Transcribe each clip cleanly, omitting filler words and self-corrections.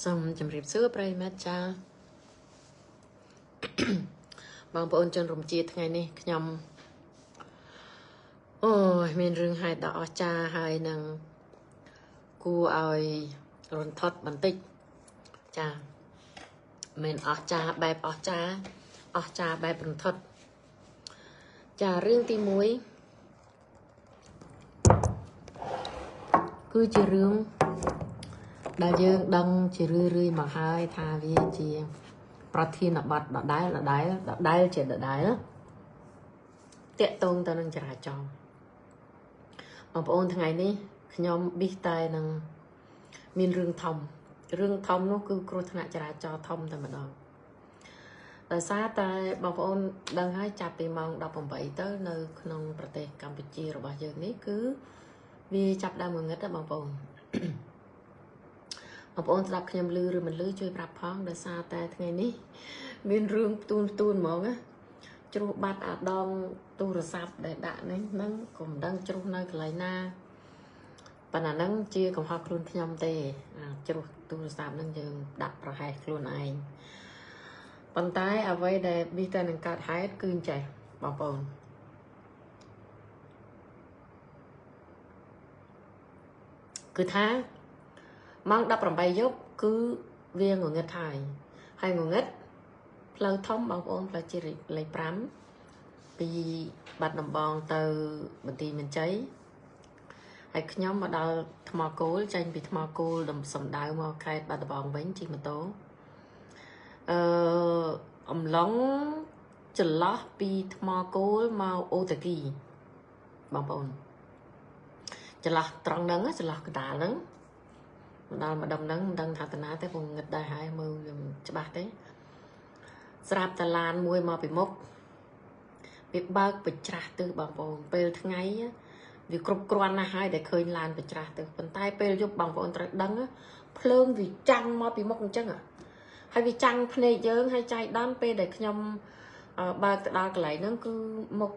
សូមជម្រាបសួរប្រិយមិត្តចាបងប្អូនជនរួមជាតិថ្ងៃនេះខ្ញុំអូយមានរឿងហេតុដ៏អស្ចារ្យហើយនឹងគួរឲ្យរន្ធត់បន្តិចចាមិនអស្ចារ្យបែបអស្ចារ្យអស្ចារ្យបែបរន្ធត់ចារឿងទី1គឺជារឿងដែលយើងដឹងជារឿយៗមកហើយថាវាជាប្រធានបទដដែលដដែលដដែលជាដដែលតាក់ទងទៅនឹងចរាចរណ៍បងប្អូនថ្ងៃនេះខ្ញុំប៊ីសតែនឹងមានរឿងធំរឿងធំនោះគឺគ្រោះថ្នាក់ចរាចរណ៍ធំតែម្ដងដោយសារតែបងប្អូនដឹងហើយចាប់ពីម៉ោង18ទៅនៅក្នុងប្រទេសកម្ពុជារបស់យើងនេះគឺវាចាប់ដើមងងឹតបងប្អូនបងប្អូនស្ដាប់ខ្ញុំឮឬមិនឮជួយប្រាប់ផងដោយសារតែថ្ងៃនេះមានរឿងផ្ទួនផ្ទួនហ្មងណាជ្រុះបាត់អាដងទូរស័ព្ទដែលដាក់នេះហ្នឹងក៏មិនដឹងជ្រុះនៅកន្លែងណាប៉ុន្តែហ្នឹងជាកំហុសខ្លួនខ្ញុំទេអាជ្រុះទូរស័ព្ទហ្នឹងយើងដាក់ប្រហែសខ្លួនឯងប៉ុន្តែអ្វីដែលប៊ីតែនឹងកើតហេតុគឺអញ្ចេះបងប្អូនគឺថាម៉ោង18យប់គឺវាងងឹតហើយហើយងងឹតផ្លូវធំបងប្អូនផ្លូវជាតិលេខ5ពីបាត់ដំបងទៅបន្ទាយមានជ័យហើយខ្ញុំមកដល់ថ្មគោលចេញពីថ្មគោលសំដៅមកខេត្តបាត់ដំបងវិញជិះម៉ូតូអំឡុងចន្លោះពីថ្មគោលមកអូតាគីបងប្អូនចន្លោះត្រង់ហ្នឹងចន្លោះកណ្ដាលហ្នឹងមកដល់ម្ដុំហ្នឹងមិនដឹងថាតាណាទេពងងឹតដែរហើយមើលវាច្បាស់ទេស្រាប់តាឡានមួយមកពីមុខវាបើកបច្រាស់ទិសបងប្អូនពេលថ្ងៃវាគ្រប់គ្រាន់ណាស់ហើយដែលឃើញឡានបច្រាស់ទិសប៉ុន្តែពេលយប់បងប្អូនត្រូវដឹងភ្លើងវាចាំងមកពីមុខអញ្ចឹងហើយវាចាំងភ្នែកយើងហើយចៃដន្យពេលដែលខ្ញុំបើកទៅដល់កន្លែងហ្នឹងគឺមុខ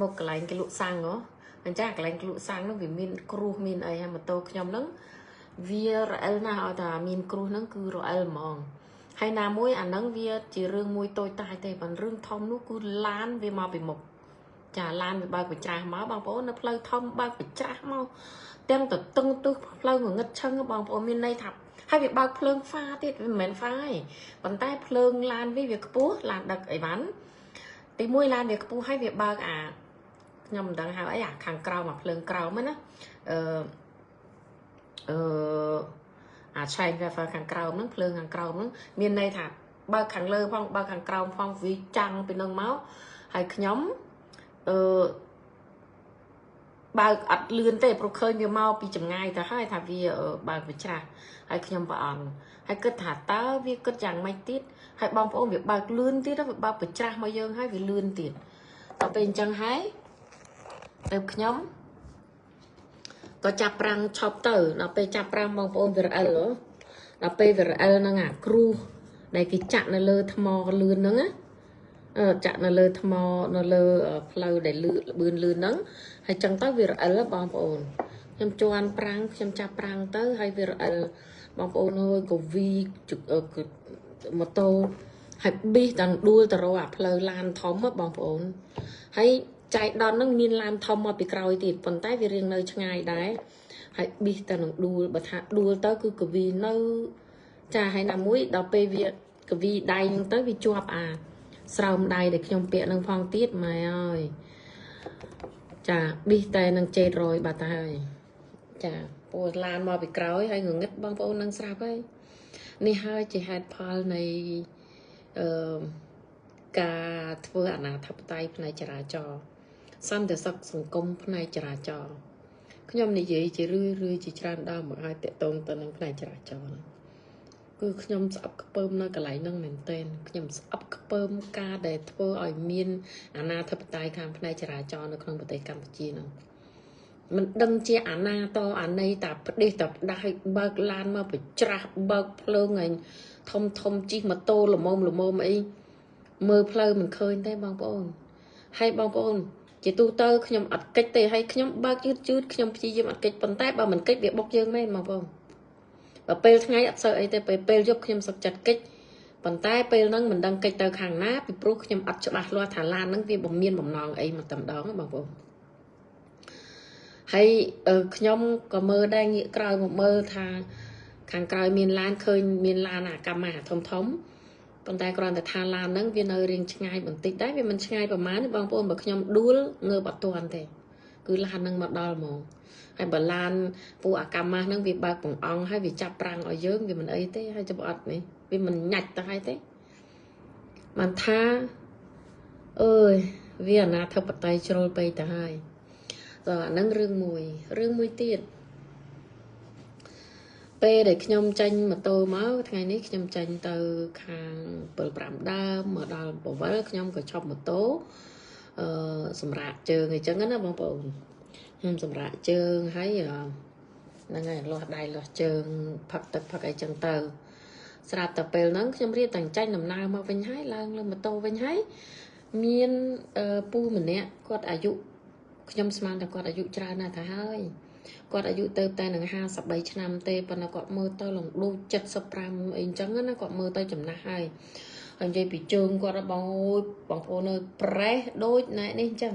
មកកន្លែងគេលក់សាំងហ៎អញ្ចឹងកន្លែងលក់សាំងហ្នឹងវាមានគ្រោះមានអីហើយម៉ូតូខ្ញុំហ្នឹងវារអិលណាស់ឲ្យថាមានគ្រោះហ្នឹងគឺរអិលហ្មងហើយណាមួយអាហ្នឹងវាជារឿងមួយតូចតាចទេប៉ុន្តែរឿងធំនោះគឺឡានវាមកពីមុខចាឡានវាបើកបច្រាស់មកបងប្អូននៅផ្លូវធំបើកបច្រាស់មកទាំងទៅតឹងទិសផ្លូវងងឹតឆឹងបងប្អូនមានន័យថាហើយវាបើកភ្លើងហ្វាទៀតវាមិនមែនហ្វាទេប៉ុន្តែភ្លើងឡានវាខ្ពស់ឡានដឹកអីវ៉ាន់ទីមួយឡានវាខ្ពស់ហើយវាបើកអាខ្ញុំមិនដឹងហៅអីអាខាងក្រោមអាភ្លើងក្រោមណាអឺអាឆែងវាខាងក្រោមហ្នឹងភ្លើងខាងក្រោមហ្នឹងមានន័យថាបើកខាងលើផងបើកខាងក្រោមផងវាចាំងពីនឹងមកហើយខ្ញុំបើកអត់លឿនទេព្រោះឃើញវាមកពីចម្ងាយទៅហើយថាវាបើកវាច្រាស់ហើយខ្ញុំប្រអន់ហើយគិតថាតើវាគិតយ៉ាងម៉េចទៀតហើយបងប្អូនវាបើកលឿនទៀតវាបើកបច្រាស់មកយើងហើយវាលឿនទៀតដល់ពេលអញ្ចឹងហើយទៅខ្ញុំក៏ចាប់ប្រាំងឈប់ទៅដល់ពេលចាប់ប្រាំងបងប្អូនវារអិលដល់ពេលវារអិលហ្នឹងអាគ្រោះដែលគេចាក់នៅលើថ្មលឿនហ្នឹងណាចាក់នៅលើថ្មនៅលើផ្លូវដែលលឿនលឿនហ្នឹងហើយចឹងទៅវារអិលបងប្អូនខ្ញុំជន់ប្រាំងខ្ញុំចាប់ប្រាំងទៅហើយវារអិលបងប្អូនអើយក៏វីម៉ូតូហើយប៊ីសដល់ដួលទៅរកអាផ្លូវឡានធំបងប្អូនហើយចៃដន្យហ្នឹងមានឡានធំមកពីក្រោយទៀតប៉ុន្តែវារៀងនៅឆ្ងាយដែរហើយប៊ីសទៅនឹងដួលបើថាដួលទៅគឺកវីនៅចាហើយណាមួយដល់ពេលវាកវីដៃហ្នឹងទៅវាជាប់អាស្រោមដៃដែលខ្ញុំពាក់នឹងផងទៀតម៉ែអើយចាប៊ីសតែនឹងចេតរយបាត់ទៅហើយចាពោះឡានមកពីក្រោយហើយងងឹតបងប្អូននឹងស្រាប់ហើយនេះហើយជាហេតុផលនៃអឺការធ្វើអនាធិបតេយ្យផ្នែកចរាចរណ៍សន្តិសុខសង្គមផ្នែកចរាចរណ៍ខ្ញុំនិយាយជារឿយរឿយជាច្រើនដងមកឲ្យតាក់ទងទៅនឹងផ្នែកចរាចរណ៍គឺខ្ញុំស្អប់ខ្ពើមនៅកន្លែងហ្នឹងមែនទែនខ្ញុំស្អប់ខ្ពើមការដែលធ្វើឲ្យមានអនាធិបតេយ្យខាងផ្នែកចរាចរណ៍នៅក្នុងប្រទេសកម្ពុជាហ្នឹងមិនដឹងជាអាណាតអាណីតាផ្ដេសតាផ្ដាស់ឲ្យបើកឡានមកបច្រាស់បើកភ្លើងឲ្យធំធំជិះម៉ូតូល្មមល្មមអីមើលផ្លូវមិនឃើញទេបងប្អូនហើយបងប្អូនជាទូទៅខ្ញុំអត់កិច្ចទេហើយខ្ញុំបើកយឺតយឺតខ្ញុំព្យាយាមអត់កិច្ចប៉ុន្តែបើមិនកិច្ចវាបុកយើងមែនបងប្អូន បើពេលថ្ងៃអត់សូវអីទេពេលពេលយប់ខ្ញុំសុខចិត្តកិច្ចប៉ុន្តែពេលហ្នឹងមិនដឹងកិច្ចទៅខាងណាពីព្រោះខ្ញុំអត់ច្បាស់លាស់ថាឡានហ្នឹងវាបំមានបំណងអីមកតែម្ដងបងប្អូនហើយខ្ញុំក៏មើលដែរងាកក្រោយមកមើលថាខាងក្រោយមានឡានឃើញមានឡានអាកម្មៈធំធំប៉ុន្តែគ្រាន់តែថាឡានហ្នឹងវានៅរៀងឆ្ងាយបន្តិចដែរវាមិនឆ្ងាយប្រហែលទេបងប្អូនបើខ្ញុំដួលងើបអត់ទាន់ទេគឺឡានហ្នឹងមកដល់ហ្មងហើយបើឡានពួកអាកម្មៈហ្នឹងវាបើកបង្អង់ហើយវាចាប់ប្រាំងឲ្យយើងវាមិនអីទេហើយចាំអត់នេះវាមិនញាច់ទៅហើយទេបានថាអើយវាអនាធិបតេយ្យជ្រុលពេកទៅហើយតើអាហ្នឹងរឿងមួយរឿងមួយទៀតពេលដែលខ្ញុំចេញម៉ូតូមកថ្ងៃនេះខ្ញុំចេញទៅខាង7 5ដើមមកដល់បវលខ្ញុំក៏ឈប់ម៉ូតូអឺសម្រាប់ជើងអីចឹងណាបងប្អូនខ្ញុំសម្រាប់ជើងហើយហ្នឹងហើយលាស់ដៃលាស់ជើងផឹកទឹកផឹកអីចឹងទៅស្រាប់តែពេលហ្នឹងខ្ញុំរៀបតែចាញ់ដំណើរមកវិញហើយឡើងលើម៉ូតូវិញហើយមានពូម្នាក់គាត់អាយុខ្ញុំស្មានតែគាត់អាយុច្រើនណាស់ទៅហើយគាត់អាយុទៅតែនឹង53ឆ្នាំទេប៉ុន្តែគាត់មើលទៅឡើងដូច75អីចឹងណាគាត់មើលទៅចំណាស់ហើយហើយនិយាយពីជើងគាត់បងអូយបងប្អូនអើយប្រេះដូចណែនេះអញ្ចឹង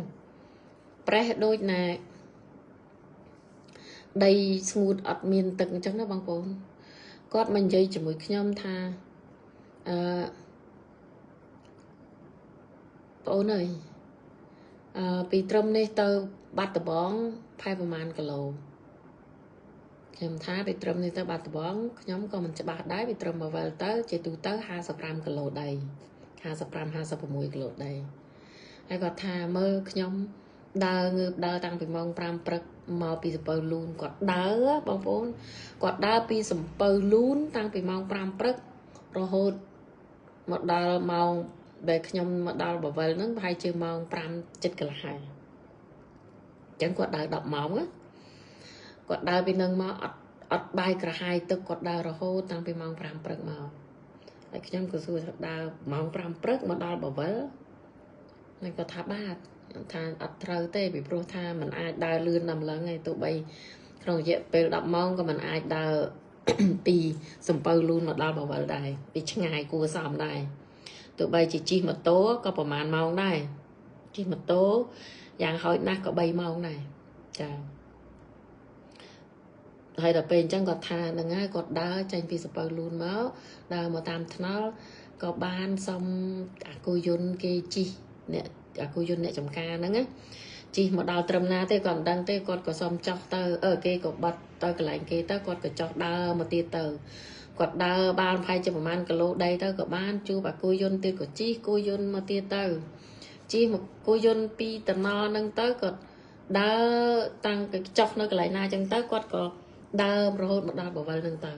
ប្រេះដូចណែដីស្ងួតអត់មានទឹកអញ្ចឹងណាបងប្អូនគាត់មកនិយាយជាមួយខ្ញុំថាអឺបងអូនអើយអឺពីត្រឹមនេះទៅបាត់ដំបងផែប្រហែលគីឡូខ្ញុំថាពីត្រឹមនេះទៅបាត់ដំបងខ្ញុំក៏មិនច្បាស់ដែរពីត្រឹមមកវិលទៅជាទូទៅ55គីឡូដី55 56គីឡូដីហើយគាត់ថាមើលខ្ញុំដើរងើបដើរតាំងពីម៉ោង5ព្រឹកមកពីសំពៅលូនគាត់ដើរបងប្អូនគាត់ដើរពីសំពៅលូនតាំងពីម៉ោង5ព្រឹករហូតមកដល់ម៉ោងដែលខ្ញុំមកដល់បវលហ្នឹងប្រហែលជាម៉ោង5 7កន្លះហើយអញ្ចឹងគាត់ដើរ10ម៉ោងណាគាត់ដើរពីនឹងមកអត់បាយក្រហាយទឹកគាត់ដើររហូតតាំងពីម៉ោង5ព្រឹកមកហើយខ្ញុំក៏សួរថាដើរម៉ោង5ព្រឹកមកដល់បវលហើយគាត់ថាបាទថាអត់ត្រូវទេពីព្រោះថាมันអាចដើរលឿនដល់ម្លឹងឯងទោះបីក្នុងរយៈពេល10ម៉ោងក៏มันអាចដើរពីសំពៅលូនមកដល់បវលដែរពីឆ្ងាយគួរសមដែរទោះបីជាជិះម៉ូតូក៏ប្រហែលម៉ោងដែរជិះម៉ូតូយ៉ាងហោចណាស់ក៏3ម៉ោងដែរចាហើយដល់ពេលអញ្ចឹងគាត់ថាហ្នឹងហើយគាត់ដើរចេញពីសំពៅលូនមកដើរមកតាមថ្នល់ក៏បានសុំអាគូយន្តគេជិះអ្នកអាគូយន្តអ្នកចំការហ្នឹងណាជិះមកដល់ត្រឹមណាទេគាត់មិនដឹងទេគាត់ក៏សុំចុះទៅគេក៏បាត់ទៅកន្លែងគេទៅគាត់ក៏ចុះដើរមកទៀតទៅគាត់ដើរបានប្រហែលជាប្រហែលគីឡូដីទៅក៏បានជួបអាគូយន្តទៀតក៏ជិះគូយន្តមកទៀតទៅជិះមកគូយន្តពីតំណហ្នឹងទៅគាត់ដើរតាំងទៅចុះនៅកន្លែងណាអញ្ចឹងទៅគាត់ក៏ដើររហូតមកដល់បវលហ្នឹងទៅ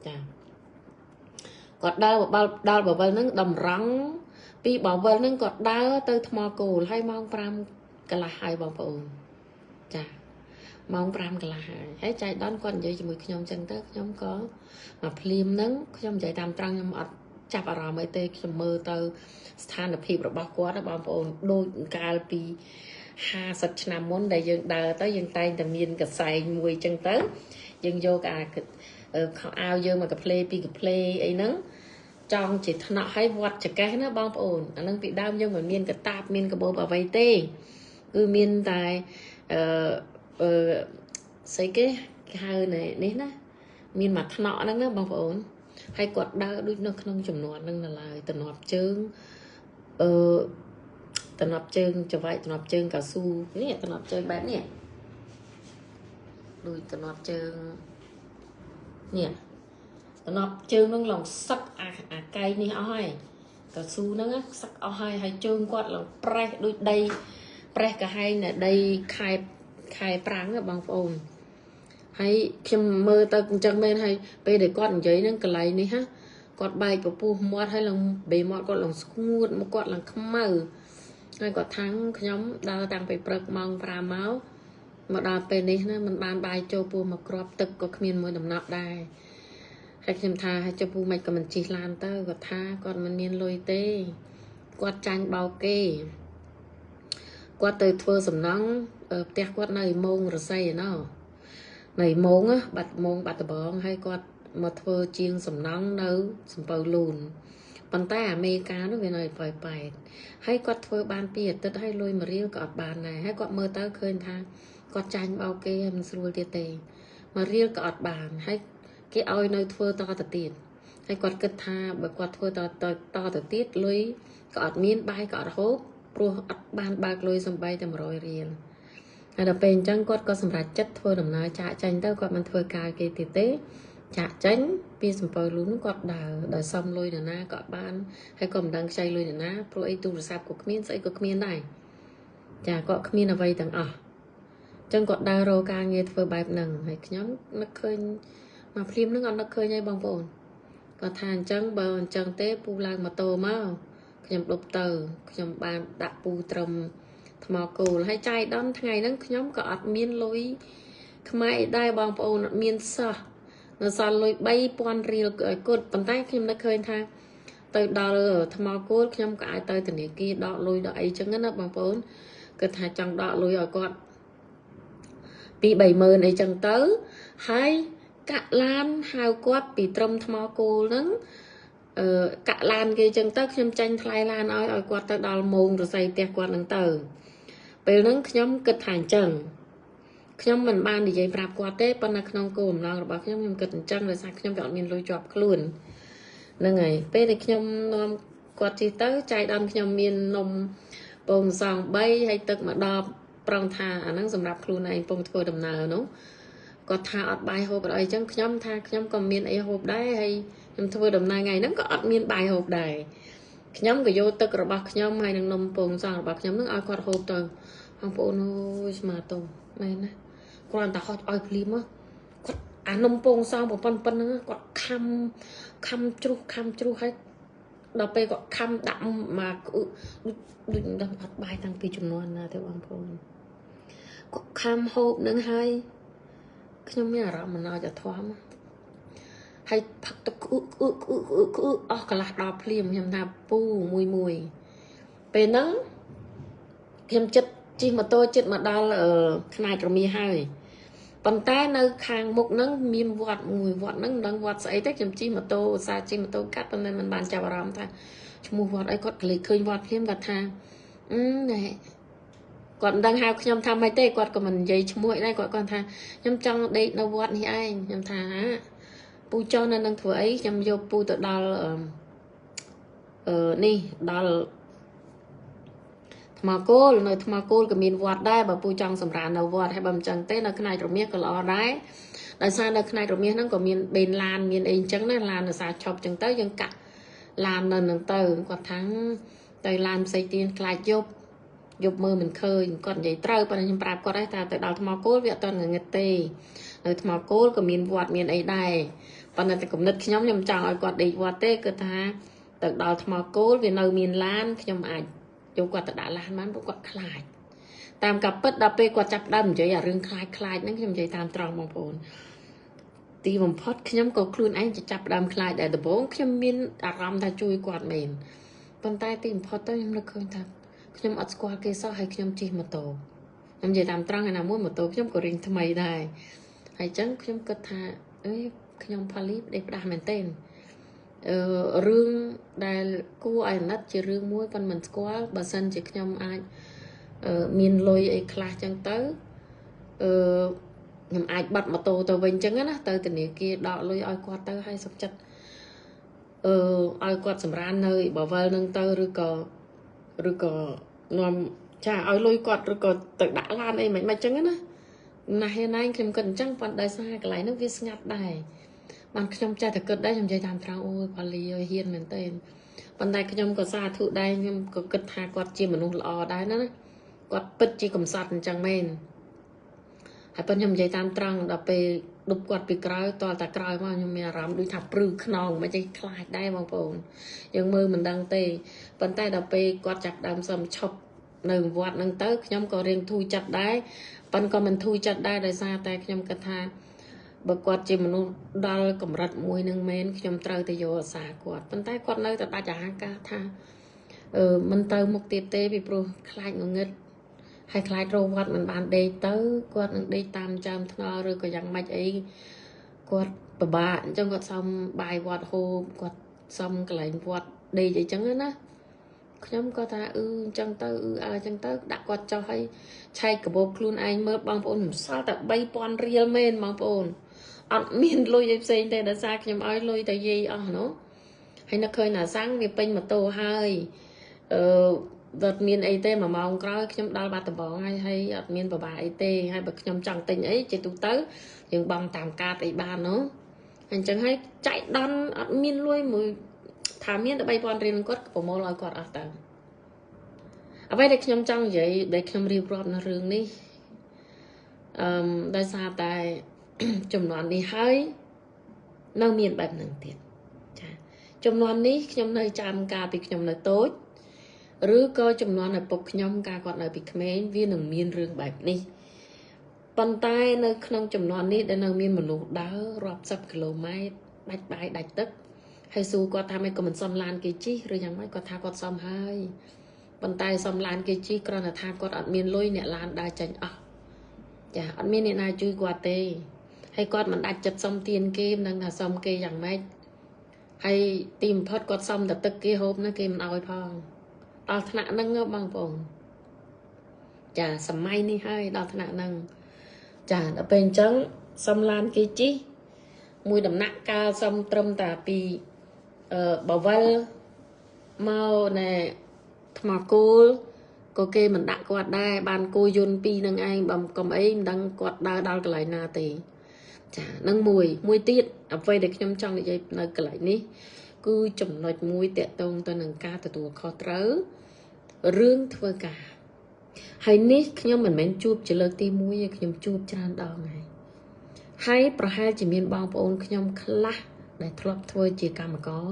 ចាគាត់ដើរដល់បវលហ្នឹងតម្រង់ពីបវលហ្នឹងគាត់ដើរទៅថ្មគោលហើយម៉ោង5កន្លះហើយបងប្អូនចាម៉ោង5កន្លះហើយហើយចៃដន្យគាត់និយាយជាមួយខ្ញុំអញ្ចឹងទៅខ្ញុំក៏មកភ្លាមហ្នឹងខ្ញុំនិយាយតាមត្រង់ខ្ញុំអត់ចាប់អារម្មណ៍អីទេខ្ញុំមើលទៅស្ថានភាពរបស់គាត់ណាបងប្អូនដូចកាលពី50ឆ្នាំមុនដែលយើងដើរទៅយើងតែងតែមានកសែងមួយអញ្ចឹងទៅយើងយកអាខោអាវយើងមកកាផ្លេពីកាផ្លេអីហ្នឹងចង់ជាថ្នាក់ឲ្យវត្តចកេះណាបងប្អូនអានឹងពីដើមយើងមិនមានកតាបមានកបោបអ្វីទេគឺមានតែអឺស្អីគេហៅនេះណាមានមួយថ្នាក់ហ្នឹងណាបងប្អូនហើយគាត់ដើរដូចនៅក្នុងចំនួនហ្នឹងនៅឡើយតំណប់ជើងអឺតំណប់ជើងចង្វាយតំណប់ជើងកៅស៊ូនេះតំណប់ជើងបែបនេះដូចតំណប់ជើងនេះតំណប់ជើងនឹងឡើងសឹកអាកែងនេះអស់ហើយកៅស៊ូហ្នឹងសឹកអស់ហើយហើយជើងគាត់ឡើងប្រេះដូចដីប្រេះកាហែងនៅដីខែប្រាំងបងប្អូនហើយខ្ញុំមើលទៅអញ្ចឹងមែនហើយពេលដែលគាត់និយាយហ្នឹងកន្លែងនេះហ่ะគាត់បែកពពុះមាត់ហើយឡើងបេមាត់គាត់ឡើងស្ងួតមកគាត់ឡើងខ្មៅហើយគាត់ថាខ្ញុំដើរតាំងពីព្រឹកម៉ោង5មកដល់ពេលនេះណាมันបានបាយចូលពោះមកគ្រាប់ទឹកក៏គ្មានមួយដំណប់ដែរហើយខ្ញុំថាឲ្យចុះពូមិនក៏មិនជិះឡានទៅគាត់ថាគាត់មិនមានលុយទេគាត់ចាញ់បោកគេគាត់ទៅធ្វើសំណង់ផ្ទះគាត់នៅម៉ោងរស័យឯណោះនៅម៉ោងបាត់ម៉ោងបាត់ដបងហើយគាត់ មកធ្វើជាងសំណង់នៅសំពៅលូនប៉ុន្តែអាមេរិកានោះវានៅប៉ោយប៉ែតហើយគាត់ធ្វើបាន2អាទិត្យហើយលុយ1រៀលក៏អត់បានដែរហើយគាត់មើលទៅឃើញថាគាត់ចាញ់បោកគេហើយមិនស្រួលទៀតទេ1រៀលក៏អត់បានហើយគេឲ្យនៅធ្វើតទៅទៀតហើយគាត់គិតថាបើគាត់ធ្វើតទៅទៀតលុយក៏អត់មានបាយក៏អត់ហូបព្រោះអត់បានបើកលុយសំបីតែ100រៀលហើយដល់ពេលអញ្ចឹងគាត់ក៏សម្រេចចិត្តធ្វើដំណើរចាកចេញទៅគាត់មិនធ្វើការគេទៀតទេចាក់ចេញពីសំពៅលូនគាត់ដើរដោយសុំលុយនរណាក៏បានហើយក៏មិនដឹងខ្ចីលុយនរណាព្រោះអីទូរស័ព្ទក៏គ្មានស្អីក៏គ្មានដែរចាគាត់គ្មានអ្វីទាំងអស់អញ្ចឹងគាត់ដើររកការងារធ្វើបែបហ្នឹងហើយខ្ញុំនឹកឃើញមកភ្លាមហ្នឹងអត់នឹកឃើញអីបងប្អូនគាត់ថាអញ្ចឹងបើអញ្ចឹងទេពូឡើងម៉ូតូមកខ្ញុំដប់ទៅខ្ញុំបានដាក់ពូត្រឹមថ្មគោលហើយចាយដំថ្ងៃហ្នឹងខ្ញុំក៏អត់មានលុយខ្មែរដែរបងប្អូនអត់មានសោះនៅសល់លុយ3000រៀលឲ្យគាត់ប៉ុន្តែខ្ញុំនឹកឃើញថាទៅដល់ថ្មគោលខ្ញុំក៏អាចទៅធនាគារដកលុយដកអីចឹងណាបងប្អូនគាត់ថាចង់ដកលុយឲ្យគាត់2 30000អីចឹងទៅហើយកាក់ឡានហៅគាត់ពីត្រឹមថ្មគោលហ្នឹងកាក់ឡានគេចឹងទៅខ្ញុំចាញ់ថ្លៃឡានឲ្យគាត់ទៅដល់ម៉ោងរស័យផ្ទះគាត់ហ្នឹងទៅពេលហ្នឹងខ្ញុំគិតថាអញ្ចឹងខ្ញុំមិនបាននិយាយប្រាប់គាត់ទេប៉ុន្តែក្នុងគោលបំណងរបស់ខ្ញុំខ្ញុំគិតអញ្ចឹងដោយសារខ្ញុំក៏អត់មានលុយជាប់ខ្លួនហ្នឹងហើយពេលដែលខ្ញុំនាំគាត់ជិះទៅចាយដល់ខ្ញុំមាននំពងសង3ហើយទឹកមួយដបប្រងថាអាហ្នឹងសម្រាប់ខ្លួនឯងពងធ្វើដំណើរនោះគាត់ថាអត់បាយហូបអត់អីចឹងខ្ញុំថាខ្ញុំក៏មានអីហូបដែរហើយខ្ញុំធ្វើដំណើរថ្ងៃហ្នឹងក៏អត់មានបាយហូបដែរខ្ញុំក៏យកទឹករបស់ខ្ញុំហើយនឹងនំពងសងរបស់ខ្ញុំហ្នឹងឲ្យគាត់ហូបទៅបងប្អូនអើយស្មាតោមែនណាគ្រាន់តែហត់ឲ្យភ្លាមគាត់អានំពងសងប៉ុណ្ណឹងគាត់ខំខំជ្រុះខំជ្រុះហើយដល់ពេលគាត់ខំដាក់មកដូចមិនដឹងអត់បាយតាំងពីចំនួនណាទេបងប្អូនគាត់ខំហូបនឹងហើយខ្ញុំមានអារម្មណ៍មិនអោយតែធំហើយផឹកទឹកក្អឹកក្អឹកក្អឹកក្អឹកក្អឹកអស់កន្លះដល់ភ្លាមខ្ញុំថាពូមួយមួយពេលហ្នឹងខ្ញុំចិត្តជិះម៉ូតូចិត្តមកដល់ខ្នាចរមាហើយប៉ុន្តែនៅខាងមុខហ្នឹងមានវត្តមួយវត្តហ្នឹងមិនដឹងវត្តស្អីទេខ្ញុំជិះម៉ូតូឧស្សាហ៍ជិះម៉ូតូកាត់ប៉ុន្តែមិនបានចាប់អារម្មណ៍ថាឈ្មោះវត្តអីគាត់ក្លេកឃើញវត្តភ្លាមគាត់ថាណែគាត់មិនដឹងហៅខ្ញុំថាម៉េចទេគាត់ក៏មិននិយាយឈ្មោះអីដែរគាត់គាត់ថាខ្ញុំចង់ដេកនៅវត្តនេះឯងខ្ញុំថាពូចុះនៅនឹងធ្វើអីខ្ញុំយកពូទៅដល់នេះដល់ថ្មគោលនៅថ្មគោលក៏មានវត្តដែរបើពូចង់សម្រាននៅវត្តហើយបើមិនចឹងទេនៅខ្នាចរមាសក៏ល្អដែរដោយសារនៅខ្នាចរមាសហ្នឹងក៏មានបេនឡានមានអីចឹងណាឡានដោយសារឈប់ចឹងទៅយើងកាក់ឡាននៅនឹងទៅគាត់ថាទៅឡានផ្សេងទៀតខ្លាចយប់យប់មើលមិនឃើញគាត់និយាយត្រូវប៉ុន្តែខ្ញុំប្រាប់គាត់ដែរថាទៅដល់ថ្មគោលវាអត់ទាន់ងងឹតទេនៅថ្មគោលក៏មានវត្តមានអីដែរប៉ុន្តែតែគំនិតខ្ញុំខ្ញុំចង់ឲ្យគាត់ដេកវត្តទេគឺថាទៅដល់ថ្មគោលវានៅមានឡានខ្ញុំអាចយកគាត់ទៅដាក់ឡានបានព្រោះគាត់ខ្លាចតាមការពិតដល់ពេលគាត់ចាប់ដើមនិយាយអារឿងខ្លាចខ្លាចហ្នឹងខ្ញុំនិយាយតាមត្រង់បងប្អូនទីបំផុតខ្ញុំក៏ខ្លួនឯងចាប់ដើមខ្លាចដែរដំបូងខ្ញុំមានអារម្មណ៍ថាជួយគាត់មែនប៉ុន្តែទីបំផុតទៅខ្ញុំនឹកឃើញថាខ្ញុំអត់ស្គាល់គេសោះហើយខ្ញុំជិះម៉ូតូខ្ញុំនិយាយតាមត្រង់ឯណាមួយម៉ូតូខ្ញុំក៏រៀងថ្មីដែរហើយអញ្ចឹងខ្ញុំគិតថាអើយខ្ញុំផលីផ្ដេសផ្ដាស់មែនទែនរឿងដែលគួរឲ្យអាណិតជារឿងមួយប៉ុន្តែមិនស្គាល់បើសិនជាខ្ញុំអាចមានលុយអីខ្លះចឹងទៅខ្ញុំអាចបាត់ម៉ូតូទៅវិញចឹងណាទៅធនាគារដកលុយឲ្យគាត់ទៅហើយសុខចិត្តឲ្យគាត់សម្រាននៅបវលនឹងទៅឬក៏នាំចាឲ្យលុយគាត់ឬក៏ទៅដាក់ឡានអីមិនមិនចឹងណាណាស់ហេណែងខ្ញុំគិតអញ្ចឹងប៉ុន្តែដោយសារកន្លែងនោះវាស្ងាត់ដែរបានខ្ញុំចេះតែគិតដែរខ្ញុំនិយាយតាមត្រង់អូយផលីអើយហ៊ានមែនទែនប៉ុន្តែខ្ញុំក៏សាធុដែរខ្ញុំក៏គិតថាគាត់ជាមនុស្សល្អដែរណាគាត់ពិតជាកំសត់អញ្ចឹងមែនហើយប៉ុន្តែខ្ញុំនិយាយតាមត្រង់ដល់ពេលដប់គាត់ពីក្រោយតតែក្រោយមកខ្ញុំមានអារម្មណ៍ដូចថាព្រឺខ្នងមិនចេះខ្លាចដែរបងប្អូនយើងមើលមិនដឹងទេប៉ុន្តែដល់ពេលគាត់ចាប់ដើមសុំឈប់នៅវត្តហ្នឹងទៅខ្ញុំក៏រៀងធូរចិត្តដែរប៉ុន្តែក៏មិនធូរចិត្តដែរដោយសារតែខ្ញុំគិតថាបើគាត់ជាមនុស្សដល់កម្រិតមួយនឹងមែនខ្ញុំត្រូវតែយកអាសាគាត់ប៉ុន្តែគាត់នៅតែដាច់អាហារការថាមិនទៅមុខទៀតទេពីព្រោះខ្លាចងងឹតហើយខ្លាចរកវត្តមិនបានដេកទៅគាត់នឹងដេកតាមចើមថ្នល់ឬក៏យ៉ាងម៉េចអី គាត់ពិបាកអញ្ចឹងគាត់សុំបាយវត្តហូបគាត់សុំកន្លែងវត្តដេកអីចឹងណាខ្ញុំក៏ថាអឺអញ្ចឹងទៅអឺអើអញ្ចឹងទៅដាក់គាត់ចុះឲ្យឆែកកាបូបខ្លួនឯងមើលបងប្អូនមិនសល់តែ3000រៀលមែនបងប្អូនអត់មានលុយអីផ្សេងទេដោយសារខ្ញុំឲ្យលុយតែយាយអស់នោះហើយនឹកឃើញថាសាំងវាពេញម៉ូតូហើយអឺអត់មានអីទេ1ម៉ោងក្រោយខ្ញុំដល់បាត់ដំបងហើយហើយអត់មានពិបាកអីទេហើយបើខ្ញុំចង់ទិញអីជាទូទៅយើងបង់តាមកាតអីបាននោះអញ្ចឹងហើយចែកដន់អត់មានលុយមួយថាមានតែ3000រៀលគាត់ប្រមូលឲ្យគាត់អស់ទៅអ្វីដែលខ្ញុំចង់និយាយដែលខ្ញុំរៀបរាប់នៅរឿងនេះអឺដោយសារតែចំនួននេះហើយនៅមានបែបហ្នឹងទៀតចាចំនួននេះខ្ញុំនៅចាំកាលពីខ្ញុំនៅតូចឬក៏ចំនួនឪពុកខ្ញុំកាលគាត់នៅពីក្មេងវានឹងមានរឿងបែបនេះប៉ុន្តែនៅក្នុងចំនួននេះដែលនៅមានមនុស្សដើររាប់សិបគីឡូម៉ែត្រដាច់បាយដាច់ទឹកហើយសួរគាត់ថាម៉េចក៏មិនសុំឡានគេជិះឬយ៉ាងម៉េចគាត់ថាគាត់សុំហើយប៉ុន្តែសុំឡានគេជិះគ្រាន់តែថាគាត់អត់មានលុយអ្នកឡានដើរចេញអស់ចាអត់មានអ្នកណាជួយគាត់ទេហើយគាត់មិនដាច់ចិត្តសុំទានគេមិនដឹងថាសុំគេយ៉ាងម៉េចហើយទីបំផុតគាត់សុំតែទឹកគេហូបនោះគេមិនអោយផងដល់ថ្នាក់ហ្នឹងបងប្អូនចាសម័យនេះហើយដល់ថ្នាក់ហ្នឹងចាដល់ពេលអញ្ចឹងសុំឡានគេជិះមួយដំណាក់កាលសុំត្រឹមតែពីបវលមកណែថ្មគោលក៏គេមិនដាក់គាត់ដែរបានគោយន្តពីរនឹងឯងបើកុំអីមិនដឹងគាត់ដើរដល់កន្លែងណាទេចានឹងមួយទៀតអ្វីដែលខ្ញុំចង់និយាយនៅកន្លែងនេះគឺចំណុចមួយតកតងទៅនឹងការទទួលខុសត្រូវរឿងធ្វើការហើយនេះខ្ញុំមិនមែនជួបជាលើកទី1ទេខ្ញុំជួបច្រើនដងហើយហើយប្រហែលជាមានបងប្អូនខ្ញុំខ្លះដែលធ្លាប់ធ្វើជាកម្មករ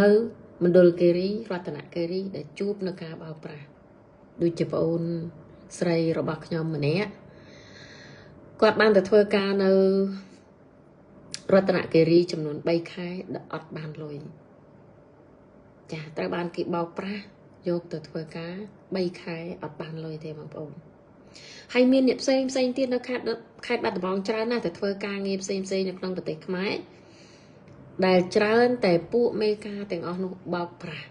នៅមណ្ឌលគិរីរតនគិរីដែលជួបនៅការបោកប្រាស់ដូចជាប្អូនស្រីរបស់ខ្ញុំម្នាក់គាត់បានទៅធ្វើការនៅរតនគិរីចំនួន3ខែដែលអត់បានលុយចាត្រូវបានគេបោកប្រាស់យកទៅធ្វើការ3ខែអត់បានលុយទេបងប្អូនហើយមានអ្នកផ្សេងផ្សេងទៀតនៅខេត្តបាត់ដំបងច្រើនណាស់ទៅធ្វើការងារផ្សេងផ្សេងនៅក្នុងប្រទេសខ្មែរដែលច្រើនតែពួកមេការទាំងអស់នោះបោកប្រាស់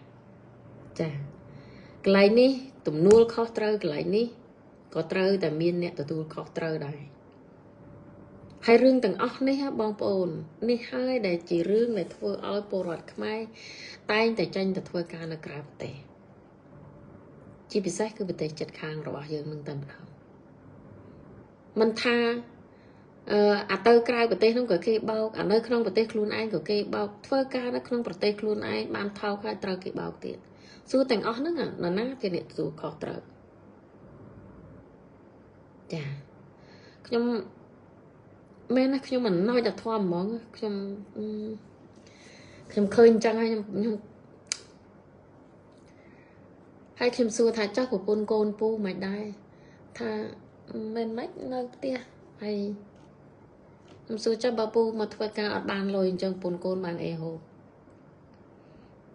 ចាកន្លែងនេះទំនួលខុសត្រូវកន្លែងនេះក៏ត្រូវតែមានអ្នកទទួលខុសត្រូវដែរហើយរឿងទាំងអស់នេះបងប្អូននេះហើយដែលជារឿងដែលធ្វើឲ្យពលរដ្ឋខ្មែរតែងតែចេញទៅធ្វើការនៅក្រៅប្រទេសជាពិសេសគឺប្រទេសជិតខាងរបស់យើងនឹងតែម្ដងមិនថាអាទៅក្រៅប្រទេសនោះក៏គេបោកអានៅក្នុងប្រទេសខ្លួនឯងក៏គេបោកធ្វើការនៅក្នុងប្រទេសខ្លួនឯងបានថោកហើយត្រូវគេបោកទៀតសួរទាំងអស់ហ្នឹងនរណាជាអ្នកទទួលខុសត្រូវចាខ្ញុំមែនណាខ្ញុំមិនណយតែធំហ្មងខ្ញុំឃើញអញ្ចឹងហើយខ្ញុំហើយខ្ញុំសួរថាចុះប្រពន្ធកូនពូមិនដែរថាមិនម៉េចនៅផ្ទះហើយខ្ញុំសួរចុះបើពូមកធ្វើការអត់បានលុយអញ្ចឹងប្រពន្ធកូនបានអីហូប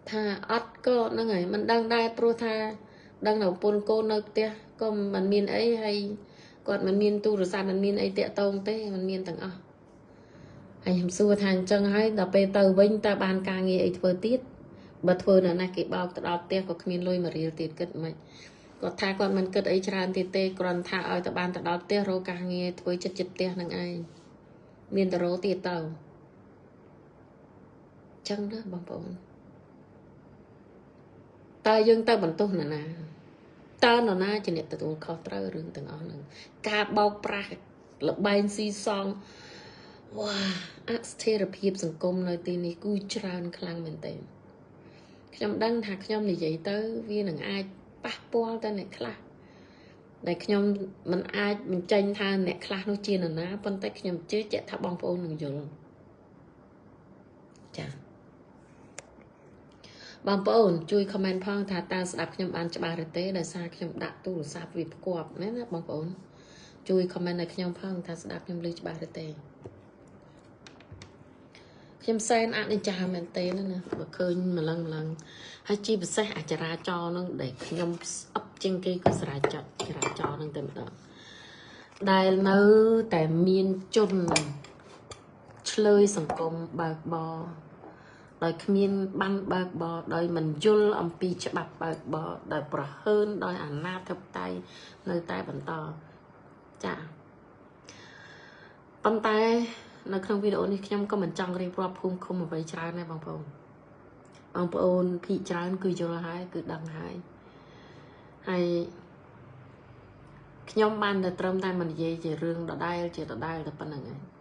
ថាអត់ក៏ហ្នឹងហើយមិនដឹងដែរព្រោះថាដឹងថាប្រពន្ធកូននៅផ្ទះក៏មិនមានអីហើយគាត់មិនមានទូរស័ព្ទមិនមានអីតាក់ទងទេមិនមានទាំងអស់ហើយខ្ញុំសួរថាអញ្ចឹងហើយដល់ពេលទៅវិញតើបានការងារអីធ្វើទៀតបើធ្វើនៅណាគេបោកទៅដល់ផ្ទះក៏គ្មានលុយមួយរៀលទៀតគិតមិនគាត់ថាគាត់មិនគិតអីច្រើនទៀតទេគ្រាន់ថាឲ្យទៅបានទៅដល់ផ្ទះរកការងារធ្វើចិត្តចិត្តផ្ទះនឹងឯងមានតែរកទៀតទៅចឹងណាបងប្អូនតើយើងទៅបន្ទោសនរណាតើនរណាជាអ្នកទទួលខុសត្រូវរឿងទាំងអស់ហ្នឹងការបោកប្រាស់លបែងស៊ីសងវ៉ាអស្ថិរភាពសង្គមនៅទីនេះគឺច្រើនខ្លាំងមែនទែនខ្ញុំដឹងថាខ្ញុំនិយាយទៅវានឹងអាចប៉ះពាល់ទៅអ្នកខ្លះដែលខ្ញុំមិនអាចបញ្ចេញថាអ្នកខ្លះនោះជានរណាប៉ុន្តែខ្ញុំជឿជាក់ថាបងប្អូននឹងយល់ចាបងប្អូនជួយ comment ផងថាតើស្ដាប់ខ្ញុំបានច្បាស់ឬទេដោយសារខ្ញុំដាក់ទូរស័ព្ទវាផ្គប់ណាបងប្អូនជួយ comment ឲ្យខ្ញុំផងថាស្ដាប់ខ្ញុំឮច្បាស់ឬទេខ្ញុំសែនអនិច្ចាមែនទេណាបើឃើញម្លឹងម្លឹងហើយជាពិសេសអចរាចរនឹងដែលខ្ញុំស្អប់ជាងគេគឺចរាចរនឹងតែម្ដងដែលនៅតែមានជន ឆ្ ឆ្លើយសង្គមបើកបរដោយគ្មានបានបើកបរដោយមិនយល់អំពីច្បាប់បើកបរដោយប្រហើនដោយអាណាធិបតេយ្យនៅតែបន្តចាប៉ុន្តែនៅក្នុងវីដេអូនេះខ្ញុំក៏មិនចង់រៀបរាប់ភូមិឃុំអ្វីច្រើនដែរបងប្អូនបងប្អូនភាគច្រើនគឺយល់ហើយគឺដឹងហើយហើយខ្ញុំបានតែត្រឹមតែមិននិយាយជារឿងដដែលជាដដែលតែប៉ុណ្្នឹងឯង។